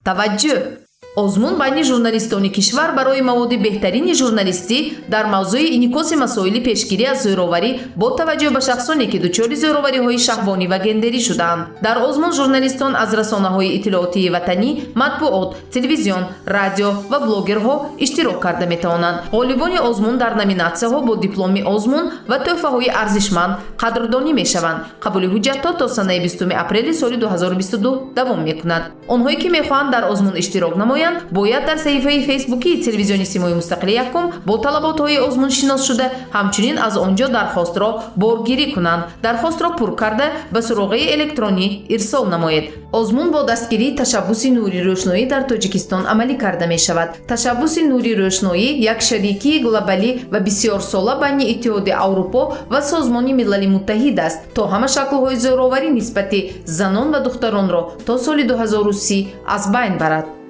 Таваҷҷӯҳ! Озмун байни журналистони кишвар барои маводи беҳтарини журналистӣ дар мавзӯи инъикоси масоили пешгирӣ аз зӯроварӣ бо таваҷҷӯҳ ба шахсоне, ки дучори зӯровариҳои шаҳвонӣ ва гендерӣ шудаанд. Дар озмун журналистон аз расонаҳои иттилоотии ватанӣ, матбуот, телевизион, радио ва блогерҳо иштирок карда метавонанд. Ғолибони озмун дар номинатсияҳо бо дипломи озмун ва тӯҳфаҳои арзишманд қадрдонӣ мешаванд. Қабули ҳуҷҷатҳо то санаи 20 апрели соли 2022 давом мекунад. Онҳое, ки мехоҳанд дар озмун иштирок намоянд, бояд дар саҳифаи фейсбукии телевизиони Симои Мустақили Якум бо талаботҳои озмун шинос шуда, ҳамчунин аз он ҷо дархостро боргирӣ кунанд. Дархостро пур карда, ба суроғаи электронӣ ирсол намоед. Озмун бо дастгирии ташаббуси Нури рӯшноӣ дар Тоҷикистон амалӣ карда мешавад. Ташаббуси Нури рӯшноӣ як шарикии глобалӣ ва бисёрсола байни Иттиҳоди Аврупо ва Созмони Милали Муттаҳид аст, то ҳама шаклҳои зӯроварӣ нисбати занон ва духтаронро то соли 2030 аз байн барад.